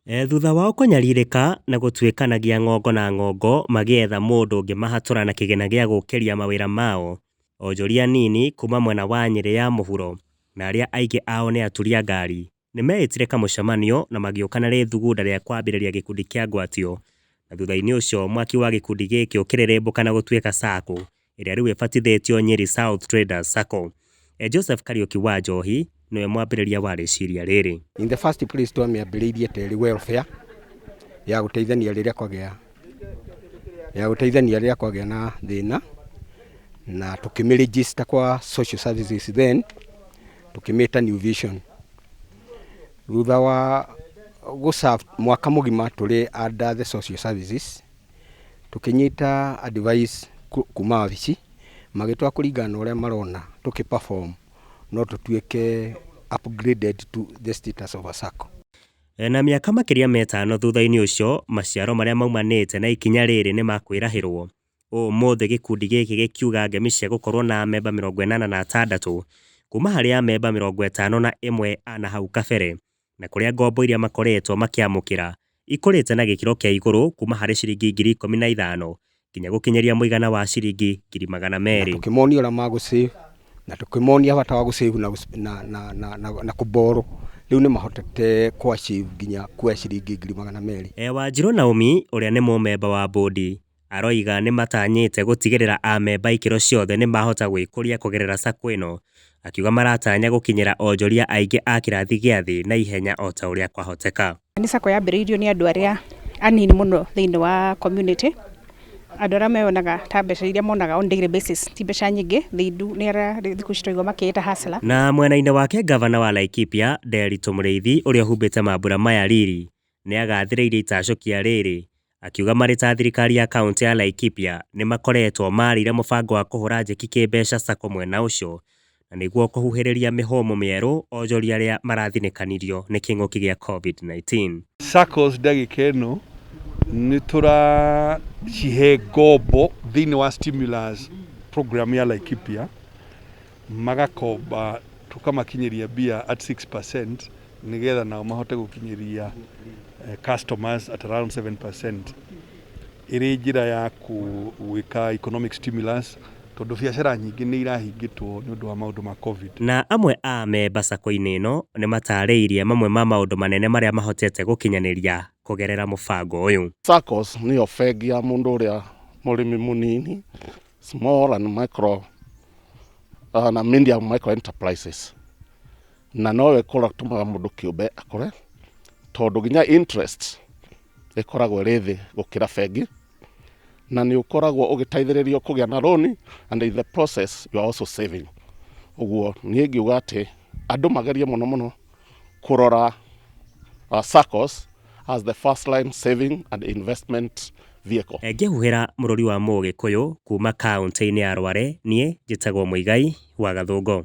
Thutha wao kũnyarirĩka na gũtuĩkanagia ng'ongo na ng'ongo magĩetha mũndũ ũngĩmahatũra na kĩgĩna gĩa gũkĩria mawĩra mao, onjoria anini kuma mwena wa Nyĩrĩ ya mũhuro na arĩa aingĩ ao nĩ aturi a ngari, nĩ meĩtire kamũcemanio na magĩũka na rĩthugunda rĩa kwambĩrĩria gĩkundi kĩa ngwatio, na thutha-inĩ ũcio mwaki wa gĩkundi gĩkĩ ũkĩrĩrĩmbũka na gũtuĩka Sacco ĩrĩa rĩu ĩbatithĩtio Nyeri South Traders Sacco. Joseph Kariũki wa Njohi nĩwe mwambĩrĩria wa rĩciria rĩrĩ. In the first place twamĩambĩrĩirie ta ĩrĩ welfare ya gũteithania rĩrĩa kwagĩa ya gũteithania rĩrĩa kwagĩa na thĩna, na tũkĩmĩ register kwa social services, then tũkĩmĩta New Vision. Thutha wa gũ serve mwaka mũgima tũrĩ under the social services, tũkĩnyita advice kuma wabici, magĩtwara kũringana na ũrĩa marona tũkĩ perform no tũtuĩke upgraded to the status of a SACCO. Na mĩaka makĩria ma ĩtano thutha-inĩ ũcio, maciaro marĩa maumanĩte na ikinya rĩrĩ nĩ makwĩrahĩrwo. Ũmũthĩ gĩkundi gĩkĩ gĩkiuga ngemi cia gũkorwo na amemba 86 kuma harĩ amemba 51 a na hau kabere, na kũrĩa ngombo iria makoretwo makĩamũkĩra ikũrĩte na gĩkĩro kĩa igũrũ kuma harĩ ciringi 15,000 nginya gũkinyĩria mũigana wa ciringi 200,000. Tũkĩmonia ũrĩa magũ save na tũkĩmonia bata wa gũ save na kũ borrow, rĩu nĩ mahotete kũ achieve nginya kuoya ciringi 200,000. Wanjirũ Naomi ũrĩa nĩ mũmemba wa bũndi aroiga nĩ matanyĩte gũtigĩrĩra amemba ikĩro ciothe nĩ mahota gwĩkũria kũgerera Sacco ĩno, akiuga maratanya gũkinyĩra onjoria aingĩ a kĩrathi gĩa thĩ na ihenya o ta ũrĩa kwahoteka. Nĩ Sacco yambĩrĩirio nĩ andũ arĩa anini mũno thĩinĩ wa community, andũ arĩa meyonaga ta mbeca iria monaga on daily basis ti mbeca nyingĩ, they do nĩ arĩa thikũ ici tũraigua makĩĩta hustler. Na mwena-inĩ wake ngavana wa Laikipia Nderitu Mũrĩithi ũrĩa ũhumbĩte mambura maya riri nĩ agathĩrĩirie itacũkia rĩrĩ, akiuga marĩ ta thirikari ya kaunti ya Laikipia nĩ makoretwo marĩire mũbango wa kũhũra njeki kĩmbeca Sacco mwena ũcio, na nĩguo kũhuhĩrĩria mĩhũmũ mĩerũ onjoria arĩa marathinĩkanirio nĩ kĩng'ũki gĩa COVID-19. SACCOs ndagĩka ĩno nĩ tũracihe ngombo thĩinĩ wa stimulus program ya Laikipia, magakomba tũkamakinyĩria mbia at 6% nĩgetha nao mahote gũkinyĩria customers at around 7%, ĩrĩ njĩra ya gwĩka economic stimulus tondũ biacara nyingĩ nĩ irahingĩtwo nĩ ũndũ wa maũndũ ma COVID. Na amwe a amemba Sacco-inĩ ĩno nĩ matarĩirie mamwe ma maũndũ manene marĩa mahotete gũkinyanĩria kũgerera mũbango ũyũ. SACCOs nĩyo bengi ya mũndũ ũrĩa mũrĩmi mũnini, small and micro na medium micro enterprises, na noyo ĩtũmaga mũndũ kĩũmbe akũre tondũ nginya interest ĩkoragwo ĩrĩ thĩ gũkĩra bengi, na nĩ ũkoragwo ũgĩteithĩrĩrio kũgĩa na loan, and in the process you are also saving. Ũguo niĩ ngiuga atĩ andũ magerie mũno mũno kũrora SACCOs as the first line saving and investment vehicle. Ngĩhuhĩra mũrũri wa Mũgĩkũyũ kuma kaunti-inĩ ya Rware, niĩ njĩtagwo Mũigai wa Gathũngũ.